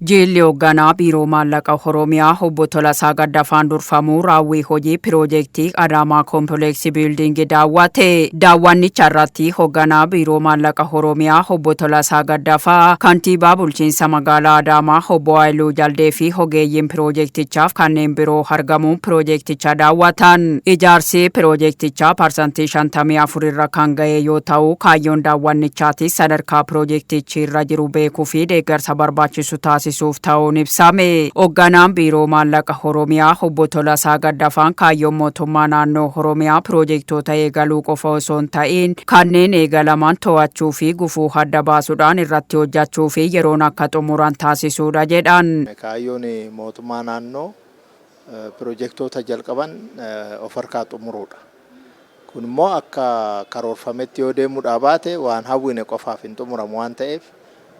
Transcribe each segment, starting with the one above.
Jilli hoogganaa Biiroo Maallaqa Oromiyaa Obbo Tolasaa Gaddafaan durfamuu raawwii hojii piroojeektii Adaamaa Complex Building daawwate. Daawwannicha irratti hoogganaa Biiroo Maallaqa Oromiyaa Obbo Tolasaa Gaddafaa, kantiibaa bulchiinsa magaalaa Adaamaa Obbo Haayiluu Jaldee fi ogeeyyiin piroojeektichaaf kanneen biroo argamuun piroojeekticha daawwatan. Ijaarsi piroojeektichaa 54% irra kan ga'e yoo ta'u, kaayyoon daawwannichaatis sadarkaa piroojeektichi irra jiru beekuu fi deeggarsa barbaachisu taasisuuf ta'uun ibsame. Hoogganaan Biiroo Maallaqa Oromiyaa Obbo Tolasaa Gaddafaan kaayyoon mootummaa naannoo Oromiyaa piroojeektoota eegaluu qofa osoo hin ta'in kanneen eegalaman to'achuu fi gufuu adda baasuudhaan irratti hojjechuu fi yeroon akka xumuran taasisuudha jedhan. Kaayyoon mootummaa naannoo piroojeektoota jalqaban of harkaa xumuruudha. Kun immoo akka karoorfametti yoo deemuudhaa baate waan hawwine qofaaf hin xumuramu waan ta'eef,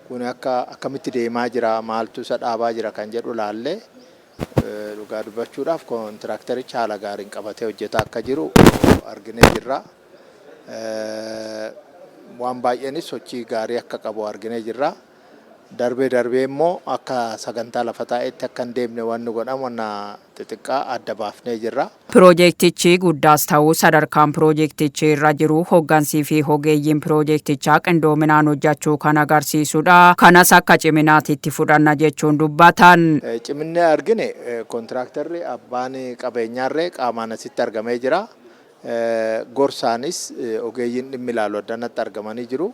kun akka akkamitti deemaa jira, maaltu isa dhaabaa jira kan jedhu laallee, dhugaa dubbachuudhaaf kontiraakterichi haala gaariin qabatee hojjetaa akka jiru arginee jirra. Waan baay'eenis sochii gaarii akka qabu arginee jirra. Darbee darbee immoo akka sagantaa lafa taa'etti akka hin deemne wanni godhamu wanna xixiqqaa adda baafnee jirra. Piroojeektichi guddaas ta'uu sadarkaan piroojeektichi irra jiru hooggansii fi ogeeyyiin piroojeektichaa qindoominaan hojjechuu kan agarsiisudha. Kanas akka ciminaatti itti fudhanna jechuun dubbatan. Ciminni argine, kontiraaktarri abbaan qabeenyaarree qaamaan asitti argamee jira. Gorsaanis ogeeyyiin dhimmi ilaalu addanatti argamanii jiru.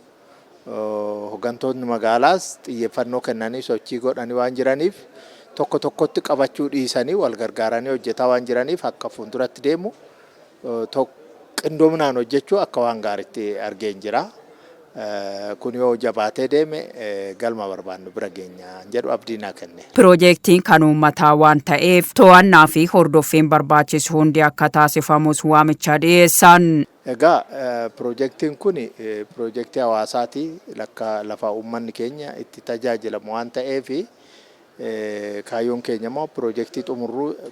Hooggantoonni magaalaas xiyyeeffannoo kennanii sochii godhanii waan jiraniif, tokko tokkotti qabachuu dhiisanii wal gargaaranii hojjetaa waan jiraniif, akka fuulduratti deemu qindoominaan hojjechuu akka waan gaariitti argeen jira. Kun yoo jabaatee deeme galma barbaannu bira geenya jedhu abdii naa kenne. Piroojeektiin kan uummataa waan ta'eef to'annaa fi hordoffiin barbaachisu hundi akka taasifamus waamicha dhiyeessan. Egaa piroojeektiin kun piroojeektii hawaasaati. Lakka lafa uummanni keenya itti tajaajilamu waan ta'eef, kaayyoon keenya immoo piroojeektii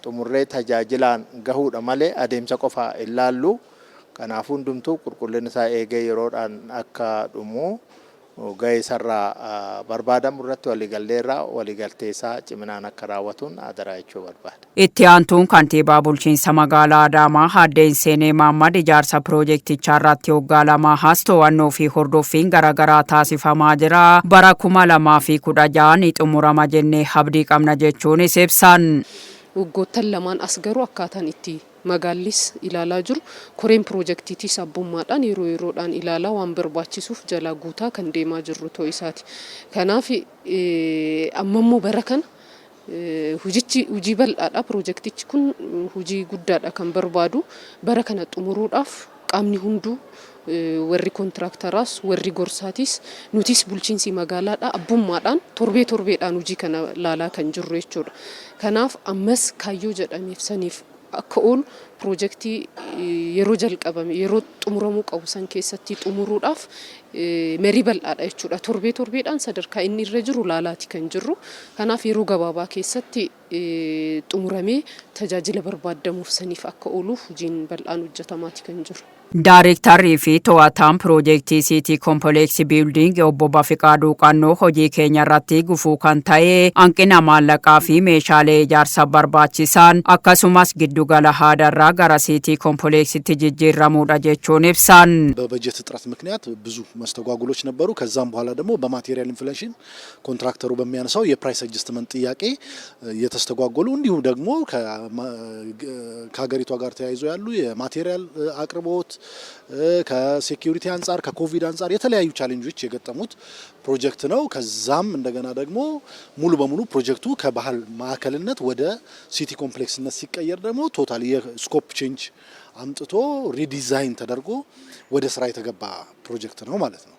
xumurree tajaajilaan gahuudha malee adeemsa qofa hin laallu. Kanaafuu hundumtuu qulqullina isaa eegee yeroodhaan akka dhumu gahee isarraa barbaadamu irratti waliigalleerraa waliigaltee isaa ciminaan akka raawwatuun adaraa jechuu barbaada. Itti aantuun kantiibaa bulchiinsa magaalaa Adaamaa Aadde Inseenee Maammad ijaarsa piroojeektichaa irratti waggaa 2 as to'annoo fi hordoffiin garaagaraa taasifamaa jira. Bara 2016 ni xumurama jennee abdii qabna jechuunis ibsan. Waggoottan lamaan as garuu akkaataan itti magaallis ilaalaa jiru, koreen piroojeektiitis abbummaadhaan yeroo yeroodhaan ilaalaa waan barbaachisuuf jalaa guutaa kan deemaa jirru ta'uu isaati. Kanaaf ammammoo bara kana hojichi hojii bal'aadha. Piroojeektichi kun hojii guddaadha kan barbaadu. Bara kana xumuruudhaaf qaamni hunduu, warri koontiraaktaraas, warri gorsaatis, nutis bulchiinsi magaalaadha abbummaadhaan torbee torbeedhaan hojii kana laalaa kan jirru jechuudha. Kanaaf ammas kaayyoo jedhameef saniif akka oolu, piroojeektii yeroo jalqabame yeroo xumuramuu qabu san keessatti xumuruudhaaf marii bal'aadha jechuudha. Torbee torbeedhaan sadarkaa inni irra jiru laalaati kan jirru. Kanaaf yeroo gabaabaa keessatti xumuramee tajaajila barbaadamuuf saniif akka ooluuf hojiin bal'aan hojjetamaati kan jiru. Daarektarrii fi to'ataan piroojeektii City Complex Building Obbo Bafiqaaduu Qannoo hojii keenya irratti gufuu kan ta'e hanqina maallaqaa fi meeshaalee ijaarsa barbaachisan, akkasumas giddugala aadaarraa gara City Complexitti jijjiirramuudha jechuun ibsan. በበጀት እጥረት ምክንያት ብዙ መስተጓጉሎች ነበሩ። ከዛም በኋላ ደግሞ በ material inflation ኮንትራክተሩ በሚያነሳው የ price adjustment ጥያቄ የተስተጓጎሉ፣ እንዲሁም ደግሞ ከሀገሪቷ ጋር ተያይዞ ያሉ የ material አቅርቦት፣ ከ security አንጻር፣ ከኮቪድ አንጻር የተለያዩ challenge ኦች የገጠሙት ፕሮጀክት ነው። ከዛም እንደገና ደግሞ ሙሉ በሙሉ ፕሮጀክቱ ከባህል ማዕከልነት ወደ city complex ነት ሲቀየር ደግሞ total የ scope change አምጥቶ redesign ተደርጎ ወደ ስራ የተገባ ፕሮጀክት ነው ማለት ነው።